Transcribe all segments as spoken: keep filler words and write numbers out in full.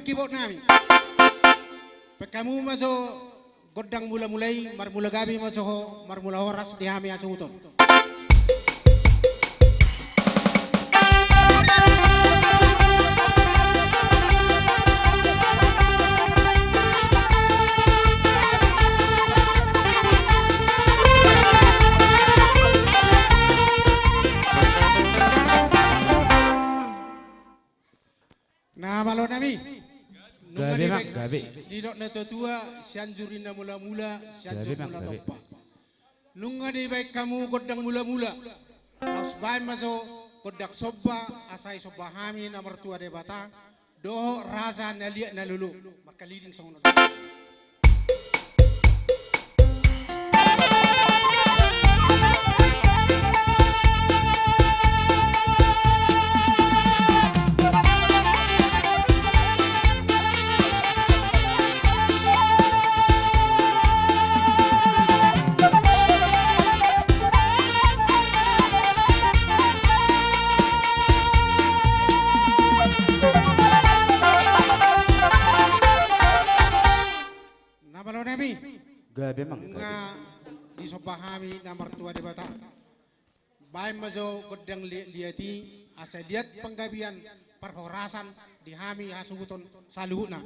Kibot nami. Pe hamu ma jo gondang mulamula i, marmula gabe ma jo ho, marmula horas di hami hasuhuton. Na malo nami. Nunga dibaen, didok na tuatua, Sianjur ninna mulamula, Sianjur mula tompa. Nunga dibaen hamu gondang mulamula. Laos baen ma jo gondang somba, asa disomba hami na martua Debata dohot raja na liat na lolo. Markalilin songon on. Na malo nami. Gabe ma. Nunga disomba hami na martua Debata. Baen ma jo gondang liatliat i, asa liat panggabean parhorasan di hami hasuhuton saluhutna.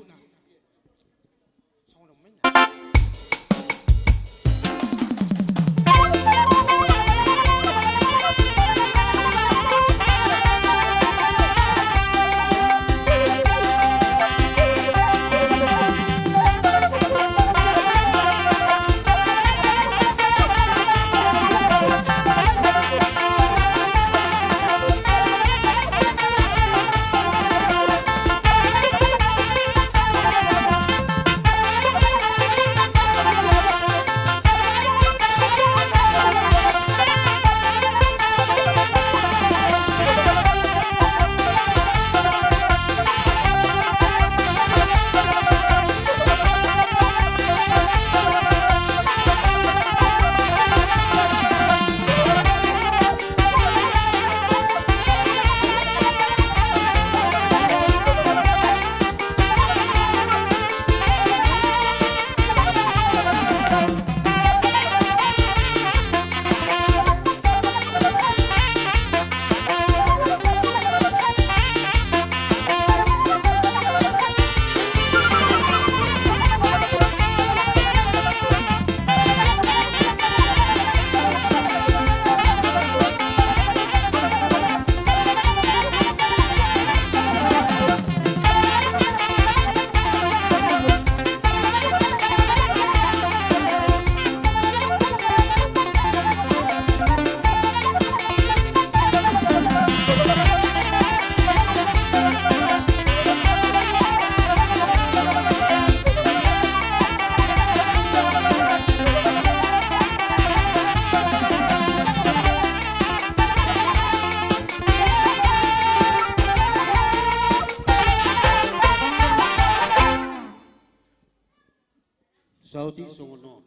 Saotik songon on.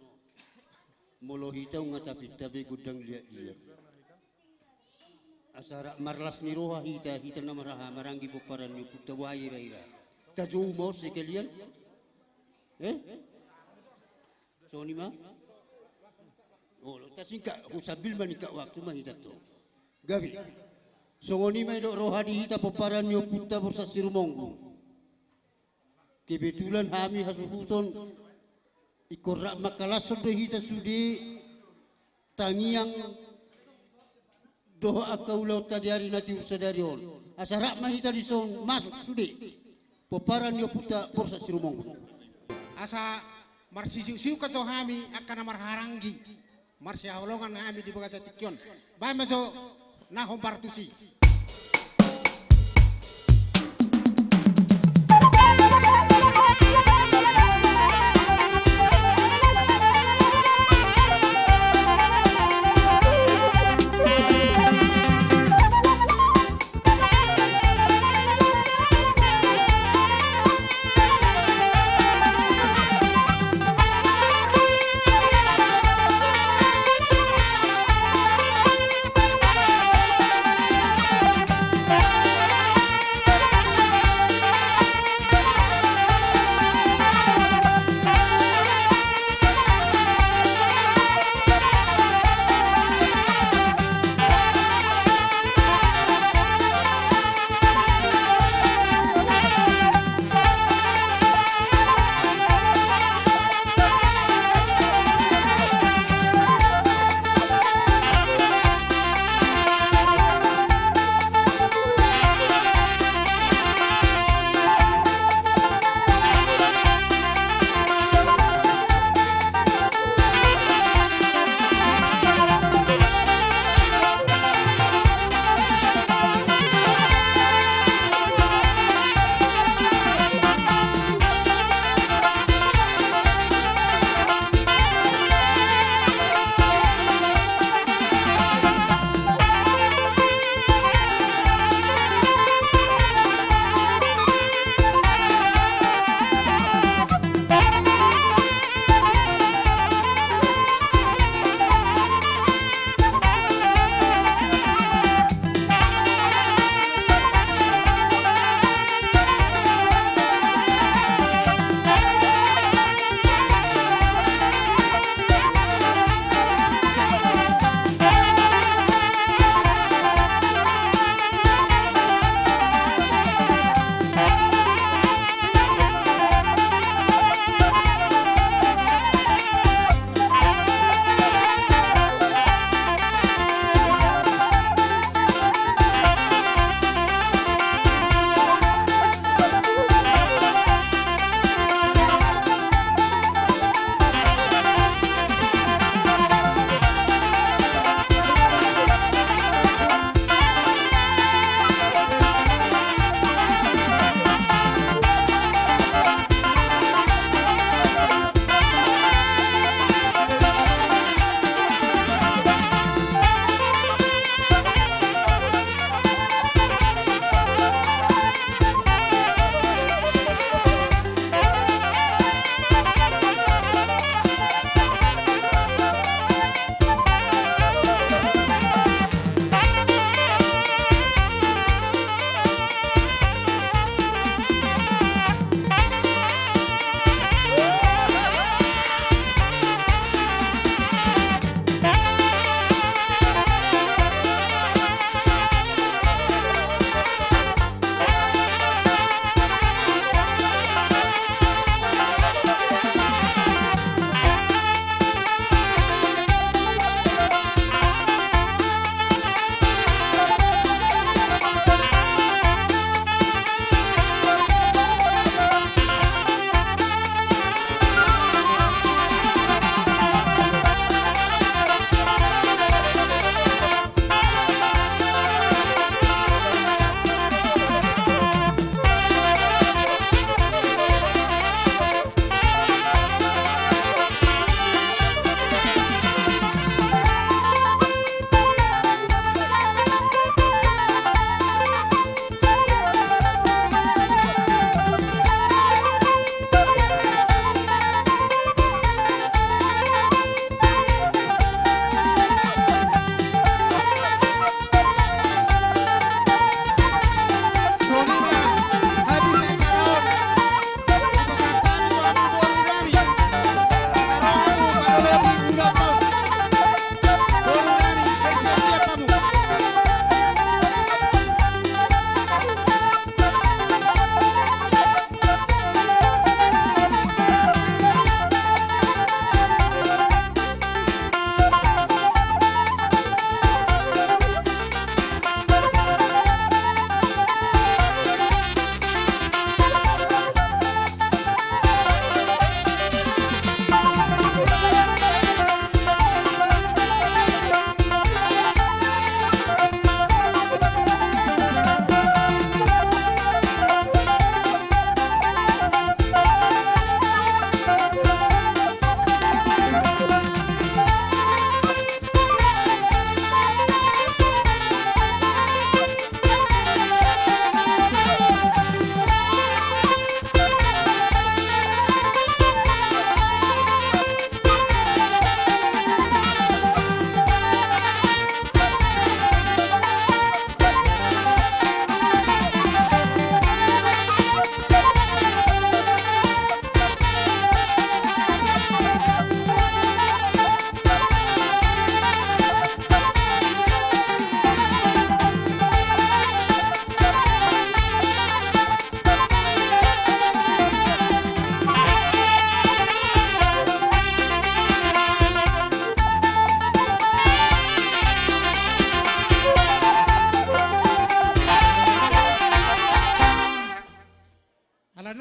Molo hita nunga tapinta be gondang liatliat, asa rap marlas ni roha hita, hita na marhaha maranggi pomparan ni ompunta, boha iraira? Tajou ma on sekalian. Eh? Songon i ma? Olo, tasingkat, husambil maningkat waktu ma hita tong. Gabe. Songon i ma didok roha di hita pomparan ni ompunta Borsak Sirumonggung. Kebetulan hami hasuhuton ingkon rap mangkalashon do hita sude tangiang dohot angka ulaonta di ari na tiur sadari on. Asa rap ma hita dison masuk sude pomparan ni ompunta Borsak Sirumonggung. Asa marsisiuksiuk ma jo hami angka na marhaha maranggi. Marsihaholongan hami di bagasan tingki on. Baen ma jo na hombar tusi.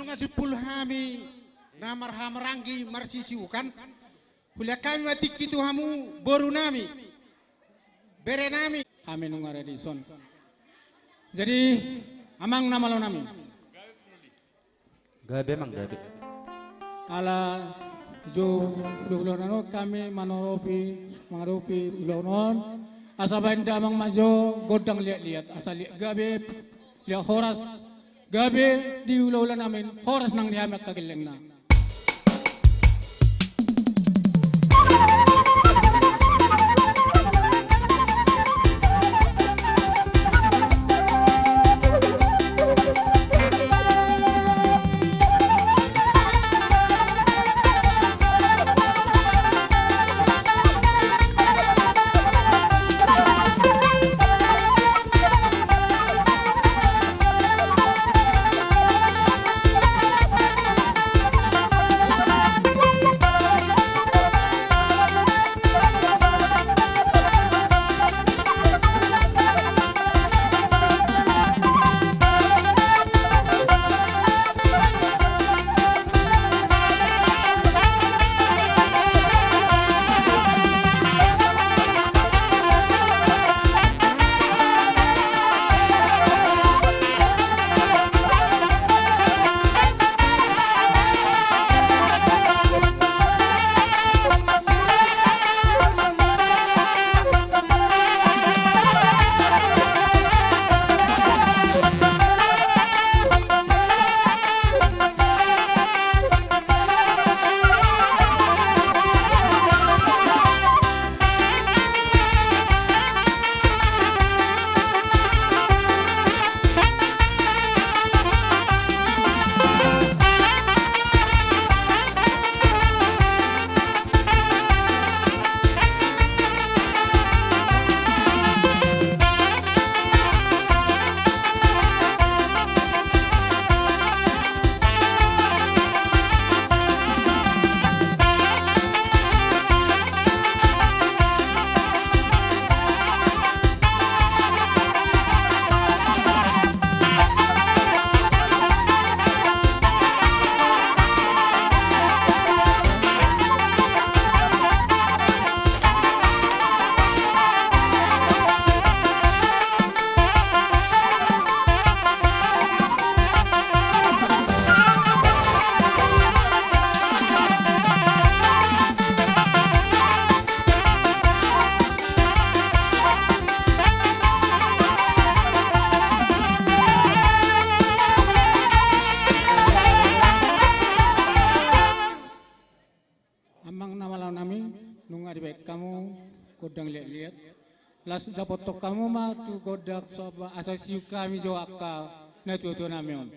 Masimpul hami na marhahamaranggi marsisiukan. Hulehon hami ma tingki tu hamu boru nami, bere nami. Hami nunga ra dison. Jadi, amang na malo nami. Gabe, amang, gabe. Ala jo ulaon on hami mangadopi, mangadopi ulaon on. Asa baen damang ma jo gondang liat-liat. Asa liat gabe, liat horas. Gabe di ulaula nami, horas nang di hami angka gellengna. Amang na malo nami, nunga dibaen hamu gondang liat-liat. Laos dapothon hamu ma tu gondang somba asa siuk hami jo angka natuatua nami on.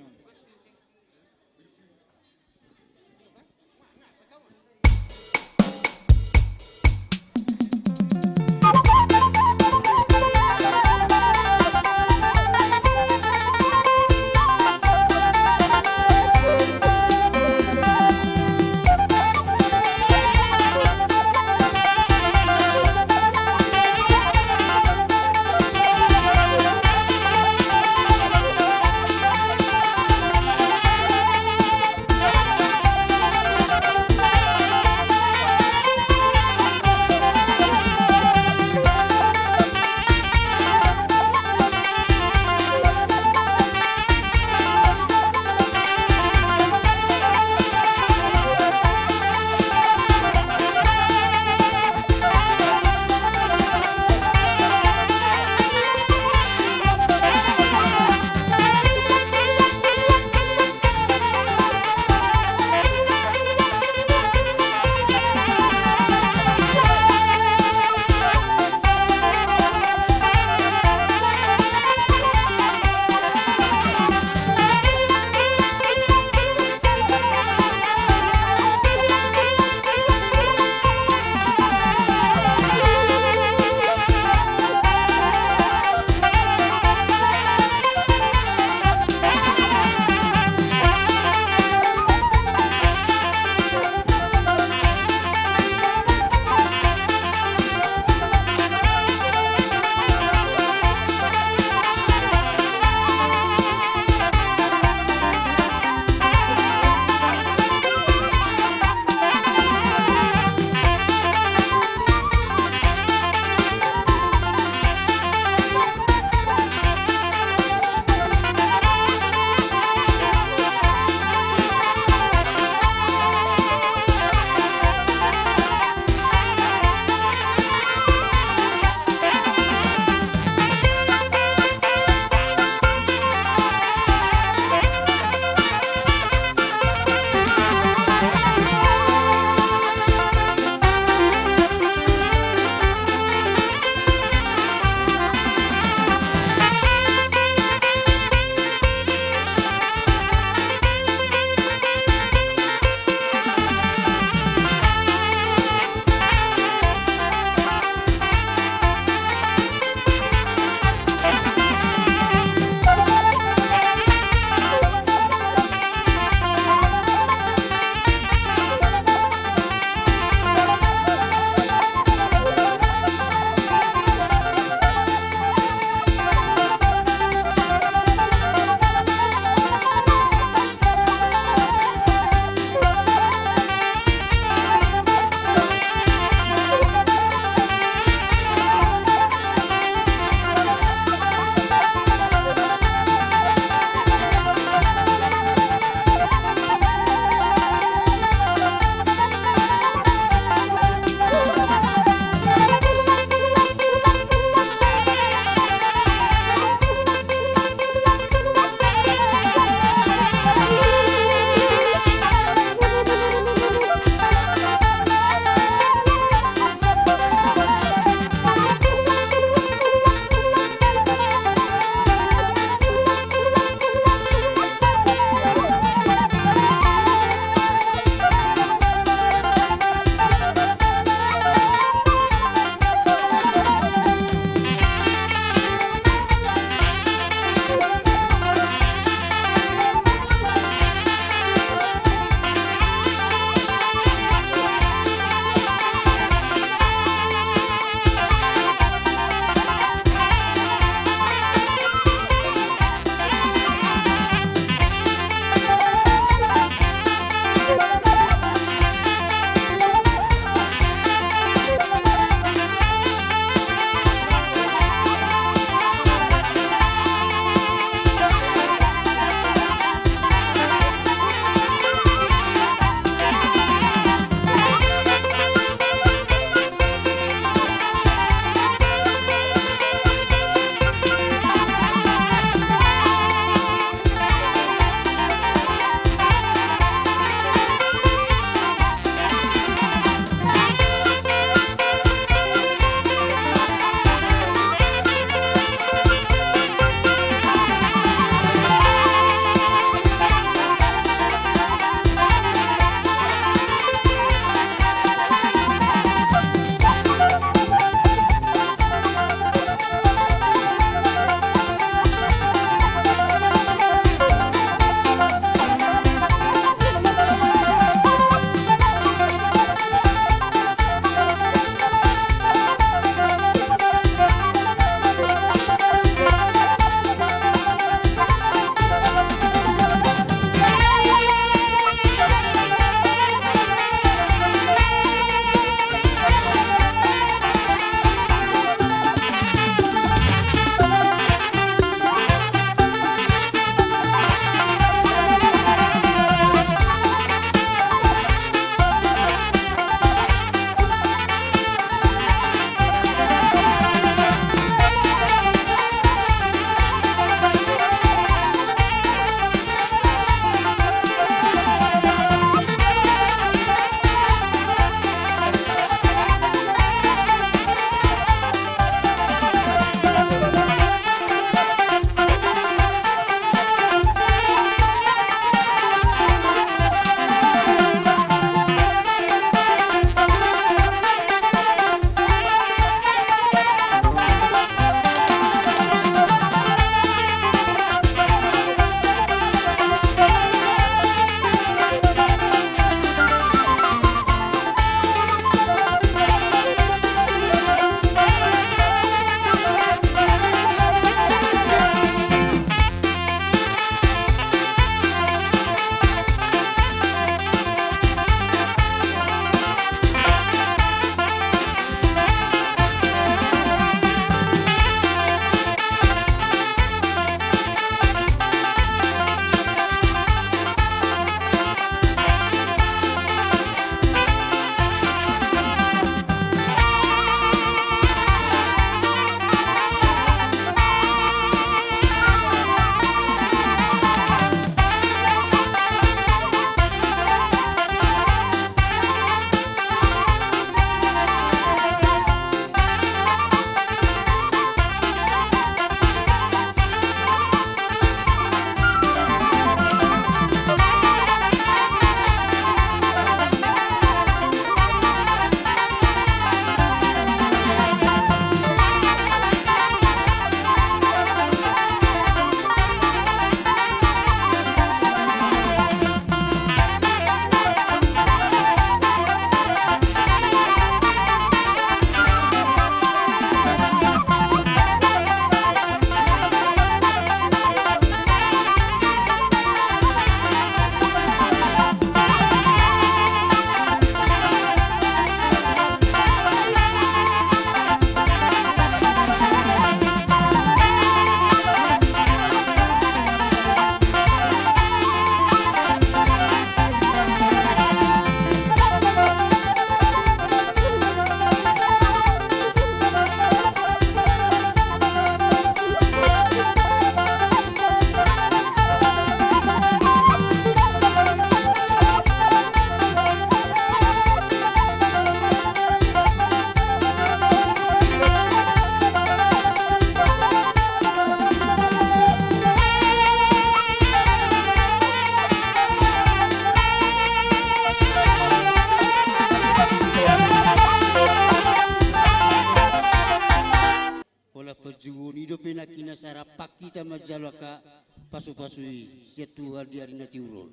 Hita manjalo angka pasu-pasu i sian Tuhan di ari na tiur on.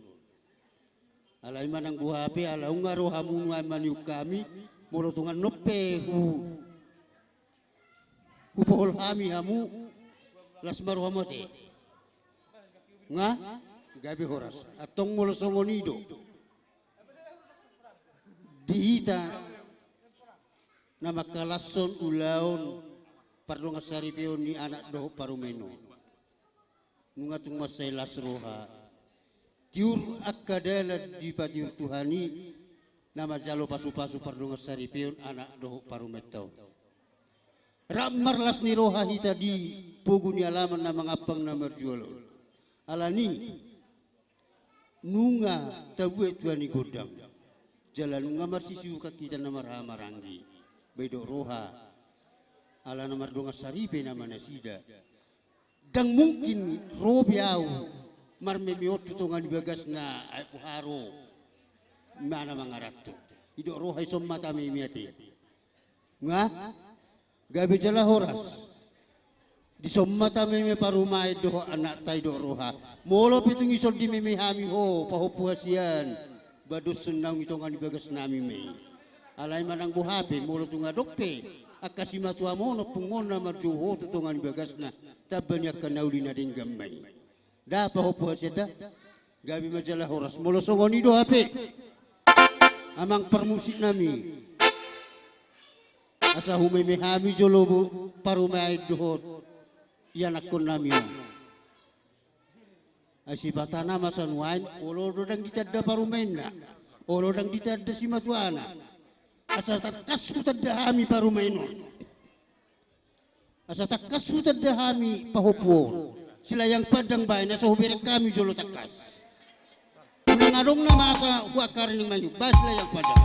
Alai manang boha pe, ala nunga ro hamu nuaeng manihut hami, molo tung annon pe hu-, hupohol hami hamu, las ma rohamu ate. Nga, gabe horas. Antong molo songon i do. Di hita na mangkalashon ulaon pardongansaripeon ni anak dohot parumaen on. Nunga tung mansai las roha. Tiur angka dalan dipatiur Tuhan i, na manjalo pasu-pasu pardongansaripeon anak dohot parumaenta on. Rap marlas ni roha hita di pogu ni alaman na mangampang na marjual on. Alani, nunga tabuat tua ni gondang. Jala nunga marsisiukan hita na marhahamaranggi. Ba didok roha. Ala na mardongansaripe nama nasida. Ndang mungkin ro be ahu marmeme on tu tonga ni bagasna, ai boha ro. Ima na mangaranto. Didok roha i, dison ma tameme ate. Nga, gabe jala horas. Dison ma tameme parumaen dohot anakta, didok roha. Molo pe tung dison dimeme hami ho, pahompu hasian, ba dos naung di tonga ni bagasnami ma i. Alai manang boha pe, molo tung adong pe angka simatuam on, ompungmon na marjou ho tu tonga ni bagasna, tamba ni angka na uli na denggan ma i. Da, pahompu hasian da. Gabe ma jala horas. Molo songon i do hape, amang parmusiknami, asa humeme hami jolo parumaen dohot ianakkonnami on. Ai sipata na masa nuaeng, olo do ndang ditanda parumaenna, olo ndang ditanda simatuana. Asa tangkas hutanda hami parumaen on. Asa tangkas hutanda hami pahompu on. Silayang pandang baen, asa hubereng hami jolo tangkas. Unang adong na masa huangkari ni manyu, ba silayang pandang.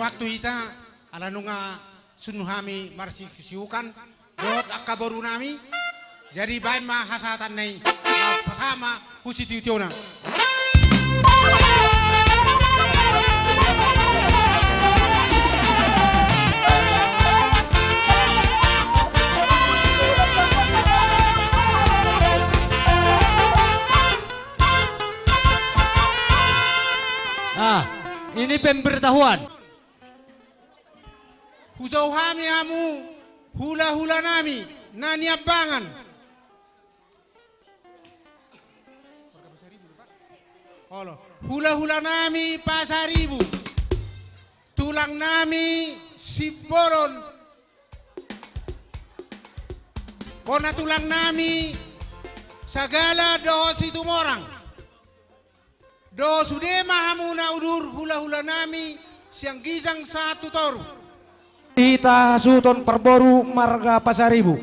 Nang tu hita, ala nunga sun hami marsisiukan dohot angka boru nami. Jadi baen ma hasahatanna i, pasahat ma tu sitiotio na. Ah, ini pemberitahuan. Hujou hami hamu hulahula nami na niambangan. Olo, hulahula nami Pasaribu, tulang nami Simbolon, bona tulang nami Sagala dohot Situmorang. Do sude ma hamu na udur hulahula nami sian ginjang sahat tu toru. Hita hasuhuton parboru marga Pasaribu,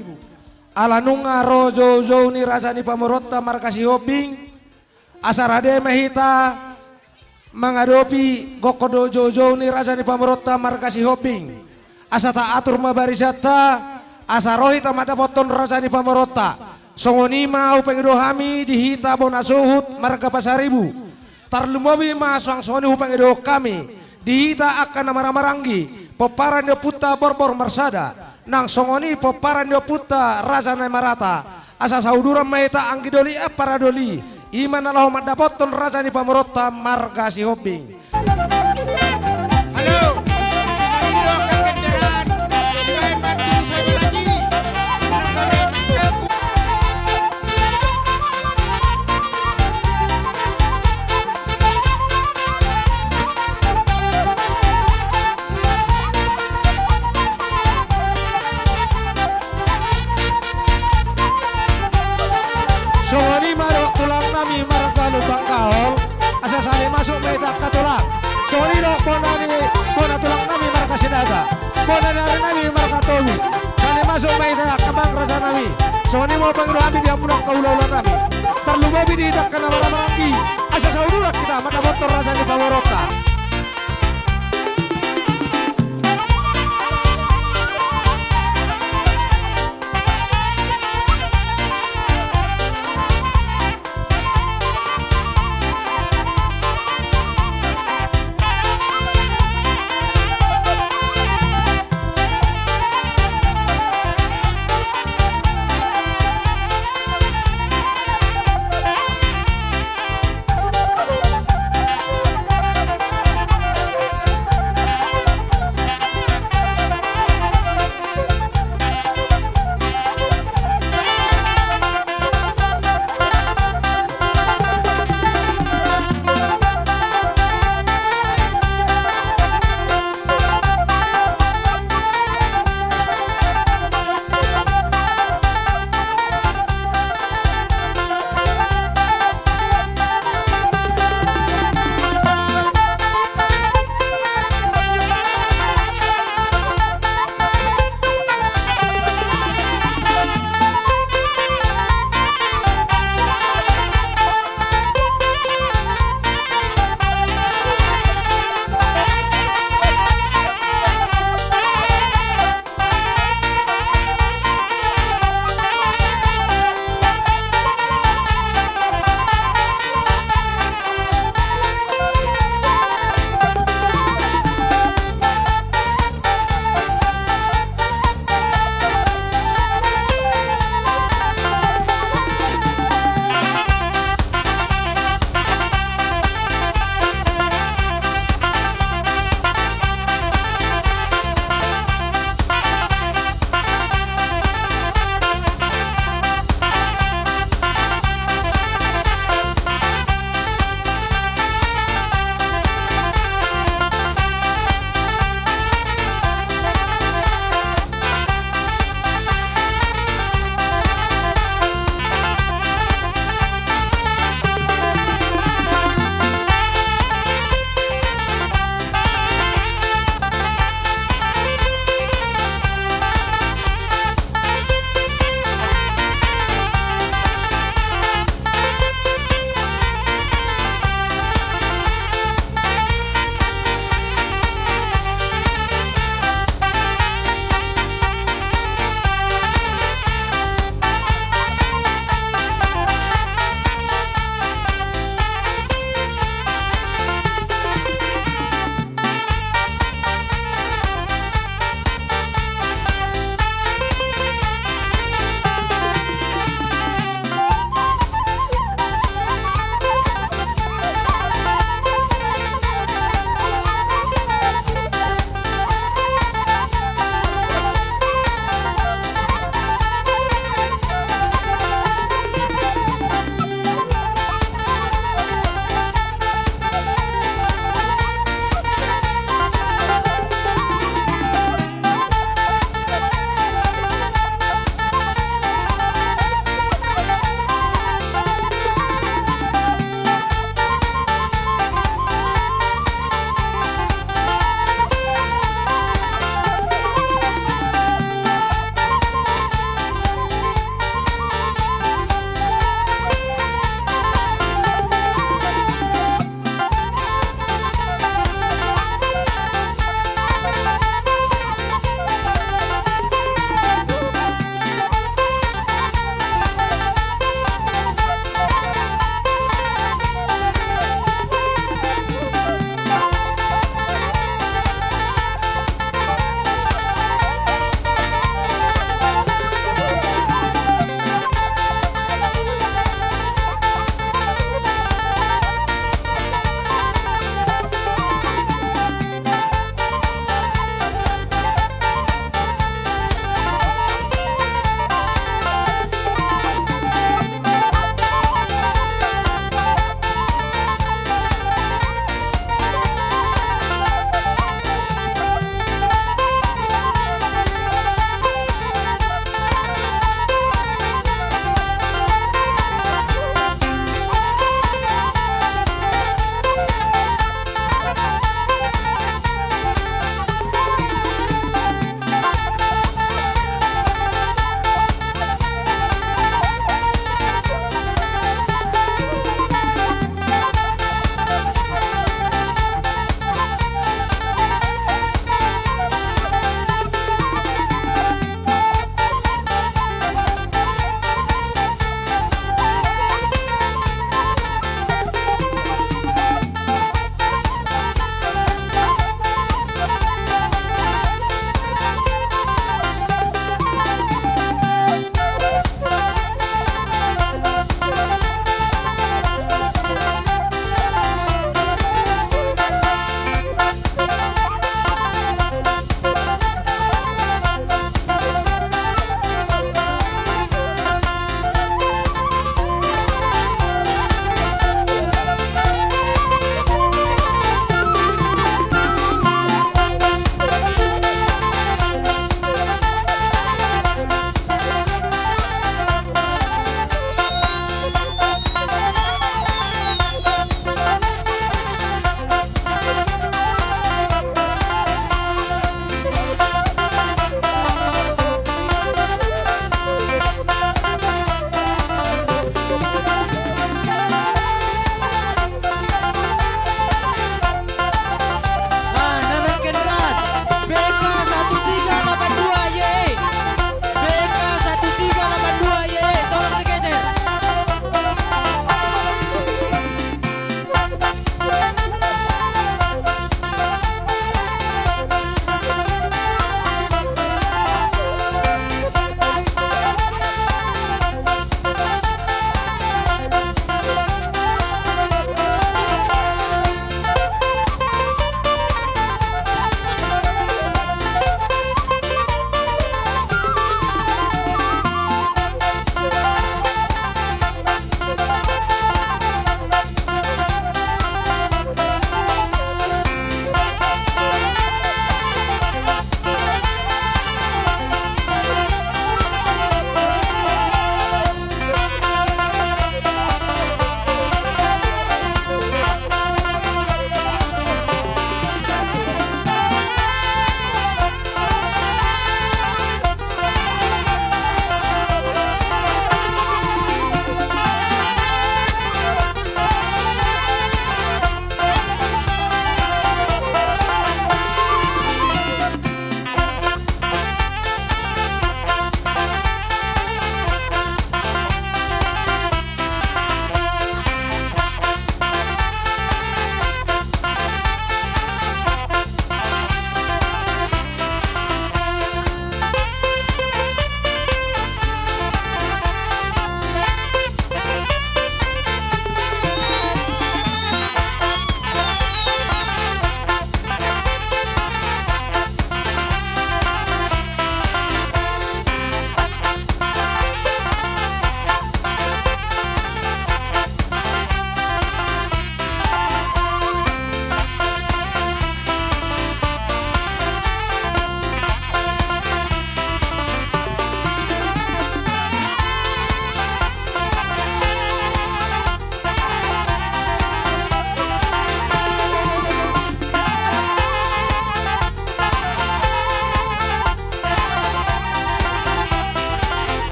ala nunga ro joujou ni raja ni pamoruonta marga Sihombing, asa rade ma hita mangadopi gokhon dohot joujou ni raja ni pamoruonta marga Sihombing. Asa taatur ma barisanta, asa ro hita mandapothon raja ni pamoruonta. Songon i ma hupangido hami di hita bona suhut marga Pasaribu. Tarlumobi ma suang songon i hupangidohon hami di hita angka na marhahamaranggi, pomparan ni ompunta Borbor Marsada, nang songon i pomparan ni ompunta Raja Naimarata. Asa sauduran ma hita anggi doli ampara doli, i ma na laho mandapothon raja ni pamoruonta marga Sihombing. Halo, sinamiro angka kendaraan, dibaen ma tu sabola kiri. Songon i ma dohot tulang nami marga Lumban Gahol, asa sale masuk ma hita angka tulang. Songon i dohot bona ni, bona tulang nami marga Sinaga, bona ni ari nami marga Tobing. Sale masuk ma hita angka amang raja nami. Songon i ma hupangido hami di hamu angka hulahula nami. Tarlumobi di hita angka na marhahamaranggi, asa sauduran hita mandapothon raja ni pamoruonta.